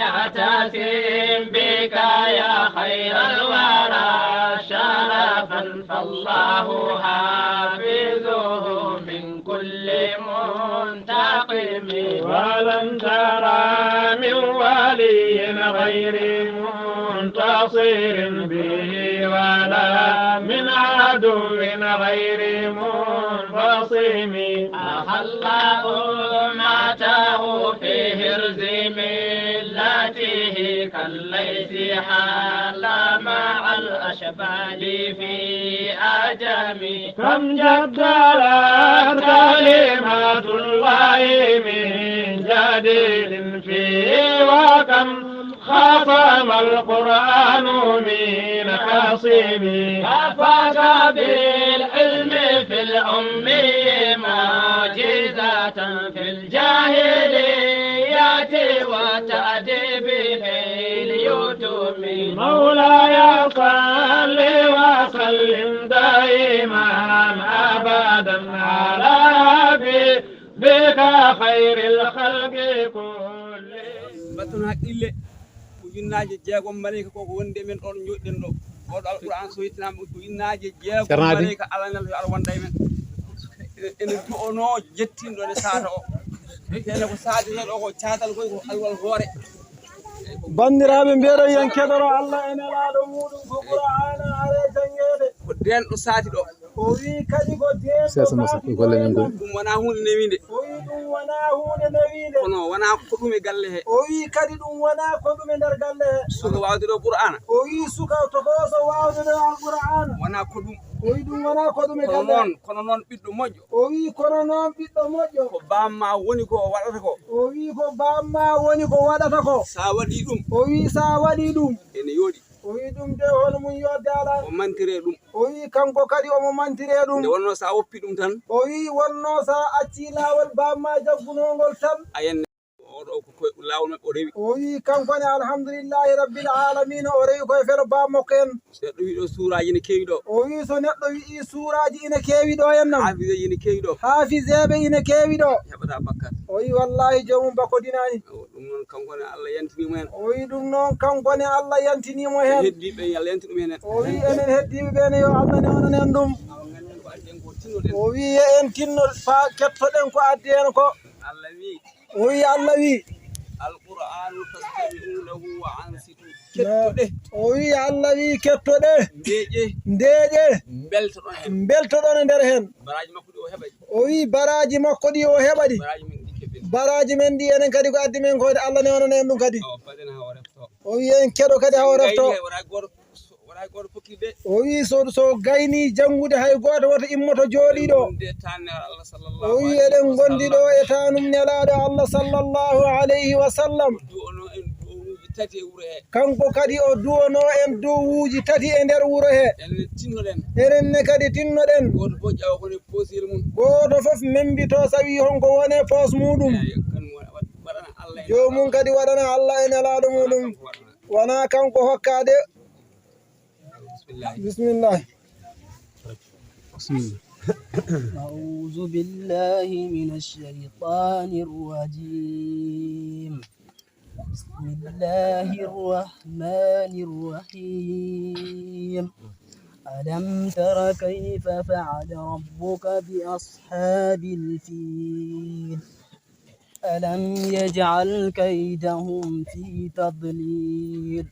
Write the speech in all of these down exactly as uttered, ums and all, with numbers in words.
يعتصم بك يا خير الورى شرفا، فالله حافظه من كل منتقم. ولن ترى من ولي غير منتصر به، ولا من عدو غير منفصم. أحل أمته في حرز ملته، كالليث حل مع الأشبال في عجم. كم جدلت كلمة الله من جديد فيه، وكم خصم القرآن من خصم. كفاك بالعلم في الأم معجزة، في الجاهلية والتأديب في اليتم. مولاي صل وسلم دائما أبدا على حبيبك خير الخلق كلهم. Mbaɗton haqqille, ujunnaaje jeegom maleyka ko ko wondi e men ɗon njoɗɗen ɗo. Oɗo Alqur'an so yettinaama ujunnaaje jeegom Ceerno Haadi. Maleyka alanal yo Allah wonda e men. Ene, ene du'onoo jettinɗo ne saata o. Tene ko saati ɗo ko caatal koy ko alwal hoore. Banndiraaɓe, mbeɗa yen keɗoro Allah e nelaaɗo muuɗum ko Qur'aana are janngeede. Ko deenɗo saati ɗo. O wii kadi ko deenɗo Seesa mo saati ɗo. Golle men goni. Ɗum wonaa huunde newiinde. O wii ɗum wonaa huunde newiinde. Kono wonaa ko ɗum e galle he. O wii kadi ɗum wonaa ko ɗum e nder galle he. Suka waawde ɗo Qur'aana. O wii suka tokooso waawde ɗo Alqur'aana. Wonaa ko ɗum. O wii ɗum wonaa ko ɗum e galle he. Kono noon, kono noon ɓiɗɗo moƴƴo. O wii kono noon ɓiɗɗo moƴƴo. Ko baamma woni ko o waɗata ko. O wii ko baamma woni ko waɗata ko. Sa waɗii ɗum. O wii sa waɗii ɗum. Ene yooɗi. O wii ɗum de hono mum yodde alaa. O mantire ɗum. O wii kanko kadi omo mantire ɗum. Nde wonnoo sa woppi ɗum tan. O wii wonnoo sa acci laawol baamma jaggunoo ngol tan. A yenne oɗo ko koye laawol maɓɓe o rewi. O wii kanko ne alhamdulillahi rabbil alamina o rewi koye felo baammakko en. So neɗɗo wii ɗo suuraaji ene keewi ɗo. O wii so neɗɗo wi'i suuraaji ene keewi ɗo en nam. Haafiseeji ene keewi ɗo. Haafiseeɓe ene keewi ɗo. Heɓata bakkat. O wii wallahi joomum bakko dinaani. Awa, ɗum noon kanko ne Allah yantiniima heen. O wii ɗum noon kanko ne Allah yantiniimo heen. Heddiiɓe ɓe Allah yanti ɗum heen. O wii enen heddiiɓe ɓe ne yo Allah newnan en ɗum. Awa, ngannden ko addi en ko tinnoɗen. O wii en tinno faa kettoɗen ko addi en ko. Allah wii. O wii Allah wii. Alqur'anu fastami'u lahu wa ansitu. Kettoɗe. O wii Allah wii kettoɗe. Ndeeƴe. Ndeeƴe. Mbeltoɗon heen. Mbeltoɗon e nder heen. Baraaji makko ɗi o heɓa ɗi. O wii baraaji makko ɗi o heɓa ɗi. Baraaji men ɗi keɓen. Baraaji men ɗi enen kadi ko addi men ko Allah newnana en ɗum kadi. Awa, faden haa o refto. O wii en keɗo kadi haa o refto. Ngayni he, wona gooto, wona gooto fokkii de. O wii so, so gayni janngude hay gooto woto immoto jooɗii ɗo. Ɗum de taanne Allah sallallahu O wii alaihi eɗen ngondi ɗo wasallam. E taanum nelaaɗo Allah sallallahu alayhi wa sallam. Du'ono en du'owuuji tati e wuro he. Kanko kadi o du'ono en du'owuuji tati e nder wuro he. Enen tinnoɗen. Enen ne kadi tinnoɗen. Gooto fof ƴawa ko woni poosiyel mum. Gooto fof membito sawi honko woni poos muuɗum. Eeyo, kanum wa-, wa-, waɗana Allah e Joomum kadi waɗana Allah e nelaaɗo muuɗum. Kanko waɗana. Wonaa kanko hokkaade. Bismillah. Bismillah. أعوذ بالله من الشيطان الرجيم. بسم الله الرحمن الرحيم. ألم تر كيف فعل ربك بأصحاب الفيل؟ ألم يجعل كيدهم في تضليل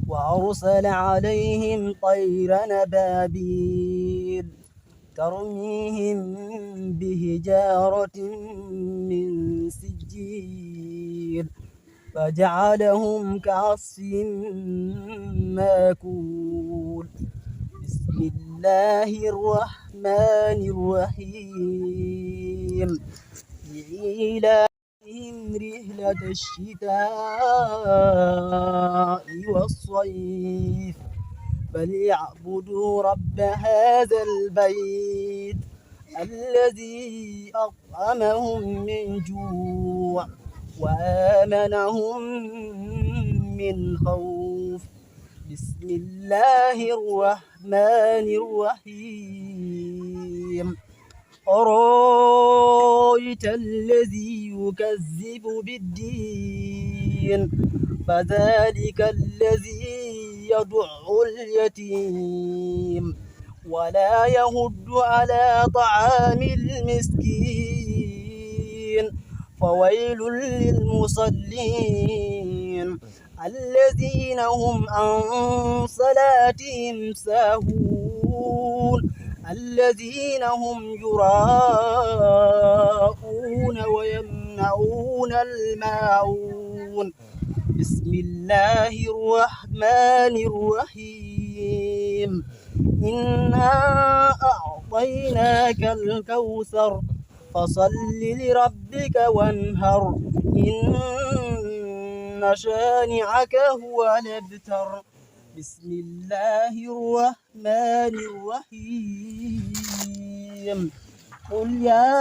وأرسل عليهم طيرا أبابيل ترميهم بحجارة من سجيل فجعلهم كعصف مأكول. بسم الله الرحمن الرحيم. لإيلافهم رحلة الشتاء والصيف فليعبدوا رب هذا البيت الذي أطعمهم من جوع وآمنهم من خوف. بسم الله الرحمن الرحيم. أرأيت الذي يكذب بالدين. فذلك الذي يدع اليتيم ولا يحض على طعام المسكين فويل للمصلين الذين هم عن صلاتهم ساهون الذين هم يراءون ويمنعون الماعون بسم الله الرحمن الرحيم إنا أعطيناك الكوثر فصل لربك وانهر إن شانئك هو الأبتر بسم الله الرحمن الرحيم قل يا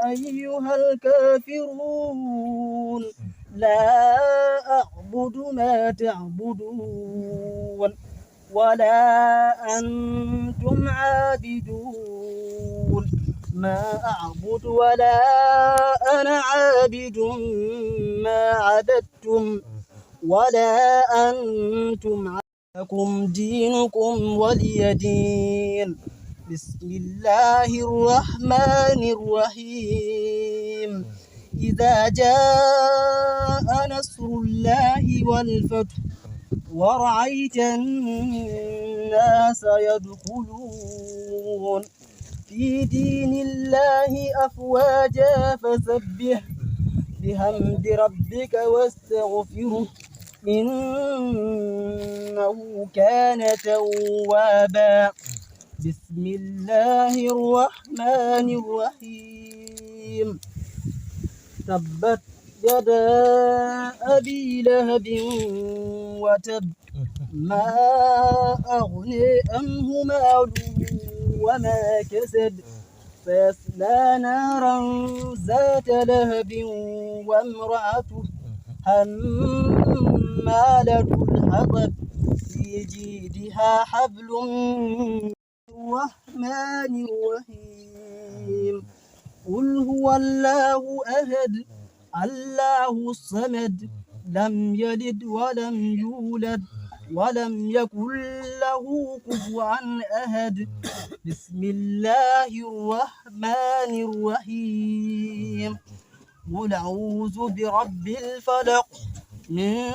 أيها الكافرون لا أعبد ما تعبدون ولا أنتم عابدون ما أعبد ولا أنا عابد ما عبدتم ولا أنتم لكم دينكم ولي دين بسم الله الرحمن الرحيم إذا جاء نصر الله والفتح ورأيت الناس يدخلون في دين الله أفواجا فسبح بحمد ربك واستغفره إنه كان توابا بسم الله الرحمن الرحيم تبت يدا أبي لهب وتب ما أغني عنه ماله وما كسب سيصلى نارا ذات لهب وامرأته حمالة الحطب في جيدها حبل من الرحمن الرحيم قل هو الله أحد الله الصمد لم يلد ولم يولد ولم يكن له كفوا أحد بسم الله الرحمن الرحيم قل أعوذ برب الفلق من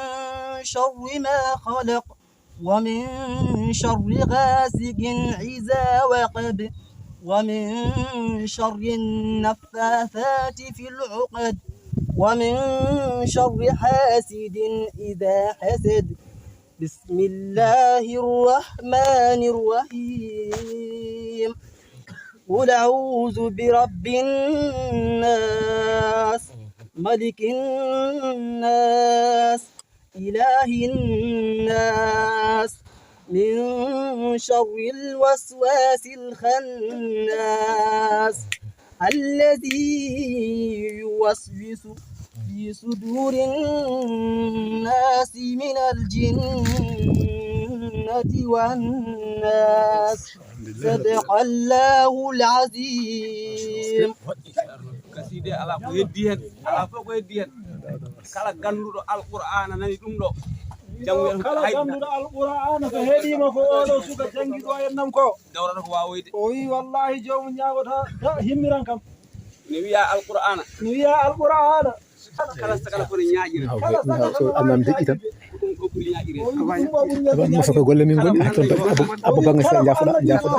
شر ما خلق ومن شر غاسق إذا وقب ومن شر النفاثات في العقد ومن شر حاسد إذا حسد بسم الله الرحمن الرحيم قل أعوذ برب الناس ملك الناس إله الناس من شر الوسواس الخناس الذي يوسوس في صدور الناس من الجنة والناس صدق الله العظيم Kaside ala ko heddi hen, ala fof ko heddi hen. Kala ganduɗo Alqur'aana nani ɗum ɗo, janngo kala ganduɗo Alqur'aana ko heɗima ko oɗo suka janngi ɗo en nam ko. Dawrata ko wawoyde. O wi wallahi jomum ñaagota da himmiran kam. Ne wiya Alqur'aana. Ne wiya Alqur'aana. Kala sakala kono ñaaƴira. Kala sakala so amam deƴƴi tan. Ɗum ɗo ɓuri ñaaƴire. Ɗum so ko golle min ngoni ha toon tagi abbo abbo bangga sa jaafoɗa jaafoɗa.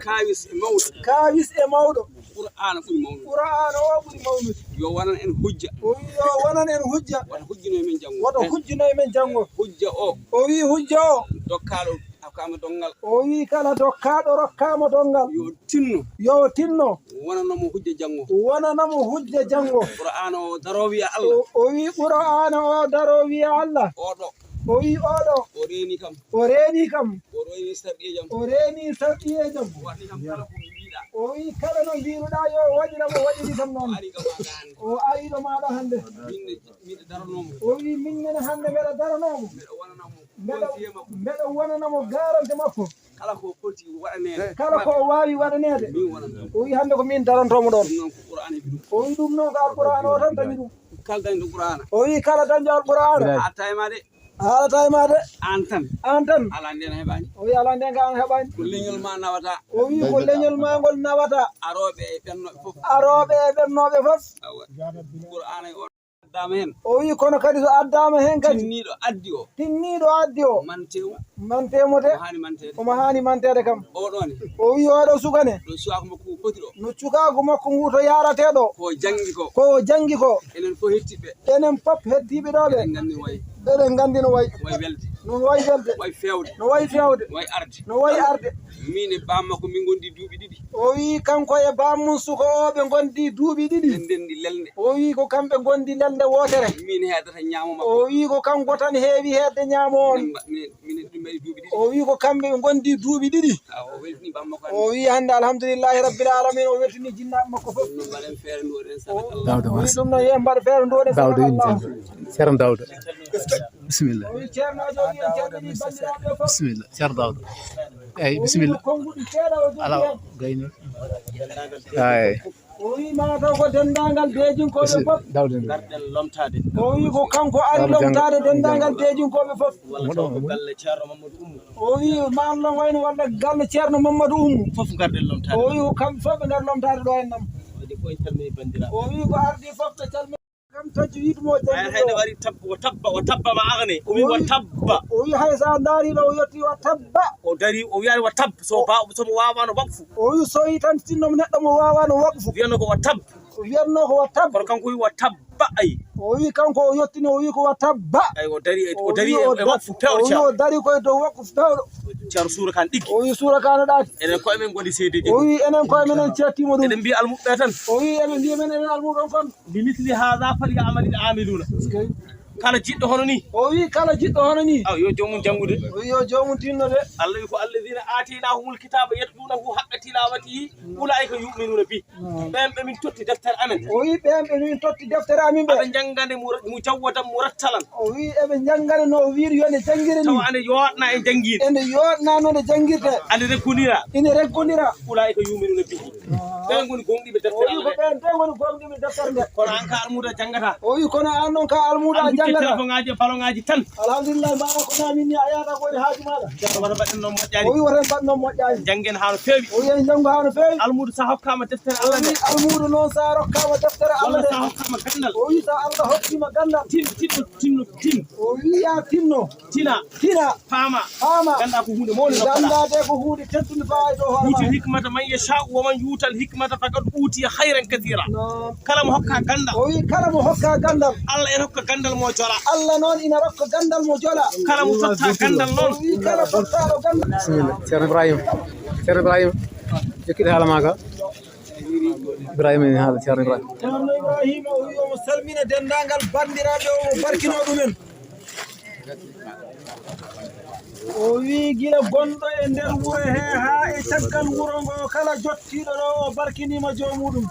Kawis e mawɗo. Kawis e mawɗo. Qur'aana ɓuri mawnude. Qur'aana o ɓuri mawnude. Yo wanan en hujja. O wi yo wanan en hujja. Wata hujjino e men janngo. Wata hujjino e men janngo. Hujja o. O wi hujja o. Dokkaaɗo hokkaama donngal. O wi kala dokkaaɗo rokkaama donngal. Yo tinno. Yo tinno. Wonanamo hujja janngo. Wonanamo hujja janngo. Qur'aana o daroo wiya Allah. O wi Qur'aana o daroo wiya Allah. Oɗo. O wi oɗo. O reeni kam. O reeni kam. O reeni sarɗiyeejam. O reeni sarɗiyeejam. O waɗi kam kala ko mbiɗa. O wi kala no mbiruɗa yo waɗira mo waɗiri kam noon. O ari kam a daande. O ari ɗo maɗa hannde. Min ne miɗo daranoomo. O wi min nene hannde mbeɗa daranoomo. Mbeɗo wonanamo. Mbeɗa mbeɗa wonanamo garante makko. Kala ko foti waɗaneede. Kala ko o waawi waɗaneede. Min wonanamo. O wi hannde ko min darantomo ɗoon. Ɗum noon ko Qur'aana heɓi ɗum. O wi ɗum noon ko Alqur'aana o tan tawi ɗum. Kala dañɗo Qur'aana. O wi kala dañɗo Alqur'aana. Haalataa e ma de. Haalataa e ma de. Aan tan. Aan tan. Alaa ndeen a heɓaani. O wi alaa ndeen ka aan heɓaani. Ko leñol ma nawata. O wi ko leñol ma ngol nawata. Arooɓe e ɓennooɓe fof. Arooɓe e ɓennooɓe fof. Awa. Qur'aana o addaama heen. O wi kono kadi so addaama heen kadi. Tinniiɗo addi o. Tinniiɗo addi o. Mantemo. Mantemo de. Omo haani manteede. Omo haani manteede kam. Oɗo ne. O wi oɗo suka ne. Ɗo suwaaku makko ngu foti ɗo. No cukaagu makko ngu to yaarate ɗo. Ko janngi ko. Ko o janngi ko. Enen fof hettiɓe. Enen fof hettiɓe ɗo ɓe. Eɗen nganndi no wayi. Eɗen nganndi no wayi. Wayi welde. No wayi welde. Wayi feewde. No wayi feewde. Wayi arde. No wayi arde. Min e bammakko min ngondi duuɓi ɗiɗi. O wi kanko e bammum suka o ɓe ngondi duuɓi ɗiɗi. Ɓe ndendi lelnde. O wi ko kamɓe ngondi lelnde wootere. Min heedata ñaamo makko. O wi ko kanko tan heewi heedde ñaamo on. Min mba-, min, min ɗum mbaɗi duuɓi ɗiɗi. O wi ko kamɓe ɓe ngondi duuɓi ɗiɗi. Awa, o weltini bammakko. O wi hannde alhamdulillahi rabbil alamin o weltini jinnaaɓe makko fof. Ɗum noon mbaɗen feere nduwoɗen sadaka Allah. Dawda o wi ɗum noon yo en mbaɗ feere nduwoɗen sadaka Allah. Ceerno Dawda. Bisimilla. Bisimilla. Ceerno Dawda. Eyyi, bisimilla. Ala gayno. Ay. O wi ma taw ko denndaangal deejinkooɓe fof. Dawde. Ngarɗen lomtaade. O wi ko kanko ari lomtaade denndaangal deejinkooɓe fof. Walla taw ko galle Ceerno Mamadou Oumou. O wi ma Allah wayno walla galle Ceerno Mamadou Oumou. Fof ngarɗen lomtaade. O wi ko kamɓe fof ɓe ngar lomtaade ɗo en nam. Waɗi fof en calmini banndiraaɓe. O wi ko ardi fof ɓe calmini. Kam tajwid mo janngi. Hay ɗo ari tab-, o tabba, o tabba ma agne. O wi wa tabba. O wi hay sa ndaari ɗo o yetti wa tabba. O dari, o wiyaani wa tab, so ba, so mo waawano waqfu. O wi so yi tan tinno mo neɗɗo mo waawano waqfu. Wiyano ko wa tab. Wiyatno ko wa tab. Kono kanko wi wa tabba ay. O wi kanko o yettini o wi ko wa tabba. Ay o dari e, o dari e, e waqfu pewɗo. O wi o dari koye dow waqfu pewɗo. Ceerno suura kan ɗiggi. O wi suura kan ɗaati. Enen koye men ngoni seedeji. O wi enen koye men en ceettimo ɗum. Eɗen mbiya almuɓɓe tan. O wi eɓe mbiya men enen almuɓɓe on kon. Li misli haza falyamalil amiluna. Kala jiɗɗo hono ni. O wi kala jiɗɗo hono ni. Aw, yo joomum janngude. O wi yo joomum tinno de. Allah wi ko alladina ataynahumul kitaba yatlunahu haqqa tilawatihi ulaika yuminuna bi. Ɓen ɓe min totti deftere amen. O wi ɓen ɓe min totti deftere amin ɓe. Aɓe janngande mu, mu jawwadan murattalan. O wi eɓe janngande no o wiiri yo ne janngire ni. Tawa ane yoɗna e janngiide. Ene yoɗna no ne janngirte. Ane reggondira. Ene reggondira. Ulaika yuminuna bihi. Ɓen ngoni gomɗiiɓe deftere Allah. O wi ko ɓen ɓen ngoni gomɗiiɓe deftere nde. Kono an ka almuudo a janngata. O wi kono an noon ka almuudo a janngata. An hucce telefoŋaaji e baloŋaaji tan. Alhamdulillah, mbaɗa ko namin ni a yaata ko woni haaju maɗa. Ceerno wata mbaɗen noon moƴƴaani. O wi wata en mbaɗ noon moƴƴaani. Janngen haa no feewi. O wi en janngo haa no feewi. Almuudo sa hokkaama deftere Allah nde. O wi almuudo noon sa rokkaama deftere Allah nde. Walla sa hokkaama ganndal. O wi sa Allah hokkiima ganndal. Tin, tinno, tinno, tin. O wi ya tinno. Tina. Tina. Faama. Faama. Gannda ko huunde mawnde nokka. Gannda de ko huunde teddunde faa e dow hoore ma. Yuutil hikmata man yashaa'u wa man yuutal hikmata faqad uutiya khayran kathiira. Naam. Kala mo hokka ganndal. O wi kala mo hokka ganndal. Allah ene hokka ganndal mo jola. Allah noon ina rokka ganndal mo jola. Kala mo totta ganndal noon. O wi kala tottaaɗo ganndal. Bisimilla. Ceerno Ibrahima. Ceerno Ibrahima. Jokkiɗo haala maa ka. Ibrahima ene haala Ceerno Ibrahima. Ceerno Ibrahima o wi omo salmina denndaangal banndiraaɓe o, omo barkinoo ɗumen. O wi gila gonɗo e nder wuro he haa e caggal wuro ngo kala jottiiɗo ɗo o barkiniima joomuɗum.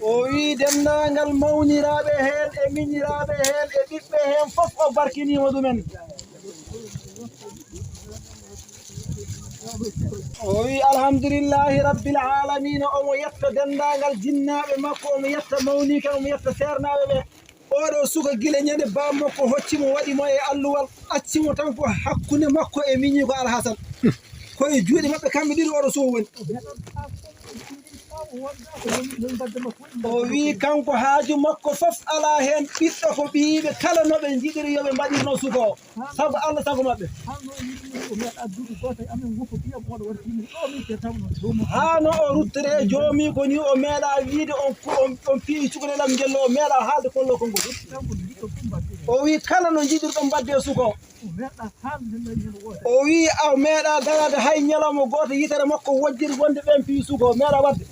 O wi denndaangal mawniraaɓe heen e miñiraaɓe heen e ɓiɓɓe heen fof o barkiniima ɗumen. O wi alhamdulillahi rabbil alamina, omo yetta denndaangal jinnaaɓe makko, omo yetta mawniiɓe, omo yetta seernaaɓe ɓe. Oɗo suka gila ñande bammakko hocci mo, waɗi mo e alluwal, acci mo tan ko hakkunde makko e miñiiko Alhasan. Ko e juuɗe maɓɓe kamɓe ɗiɗo oɗo suka woni. O wi kanko haaju makko fof alaa heen ɓiɗɗo ko ɓiyiiɓe kala no ɓe njiɗiri yo ɓe mbaɗirno suka o. Sabu Allah, sabu maɓɓe. Haa no o ruttore e joomiiko ni, o meeɗa wiide on, on, on piyi cukalel am ngel, o meeɗa haalde kollo konngol. O wi kala no njiɗirɗon mbaɗde e suka o. O wi a meeɗa daraade hay ñalawma gooto yitere makko wojjiri wonde ɓen piyi suka o meeɗa waɗde.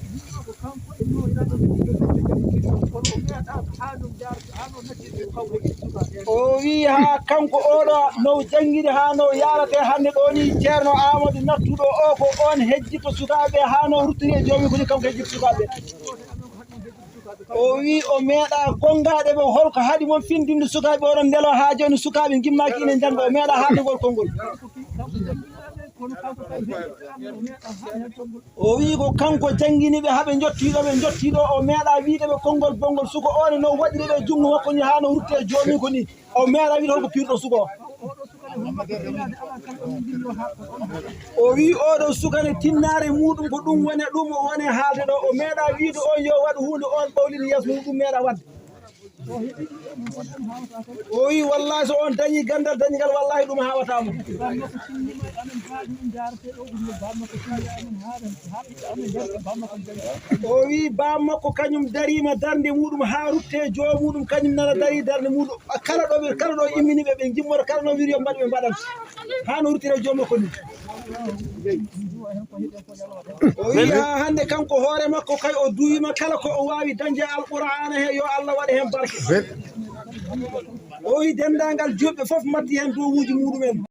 O wi haa kanko oɗo no janngiri haa no yarate hannde ɗo ni, Ceerno Aamadu nattuɗo o ko on hejjito sukaaɓe haa no ruttiri e joomi ko ni kanko hejjito sukaaɓe. O wi o meeɗa gonngaade ɓe holko haɗi mon findinde sukaaɓe oɗon ndelo haa jooni sukaaɓe ngimmaaki ina njannga, o meeɗa haalde ngol konngol. O wi'i ko kanko janngini ɓe haa ɓe njottii ɗo, ɓe njottii ɗo, o meeɗaa wi'de ɓe konngol bonngol suka oon no waɗiri ɓe junngo makko ni haa no rutte joomii ko ni. O meeɗaa wi'de holko piirɗo suka o. O wi'i oɗo suka ne tinnaare muuɗum ko ɗum woni ɗum o woni haalde ɗo. O meeɗaa wi'de on yo waɗu huunde on ɓawlini yeeso mum ɗum meeɗaa waɗde. O wi'i wallahi so on dañi ganndal dañgal wallahi ɗum haawata mo. O wi'i baam makko kañum dariima darnde muuɗum haa rutte joo muuɗum kañum nana darii darnde muuɗum. Kala ɗo ɓe kala ɗo immini ɓe ɓe njimmora kala no wiri yo mbaɗ ɓe mbaɗan. Haa no ruttira joo makko ni. O wi'i haa hannde kanko hoore makko kay o duwima kala ko o waawi dañde alqur'aana he yo Allah waɗe heen barke. O wi'i denndaangal juulɓe fof matti heen duwawuuji muuɗum en.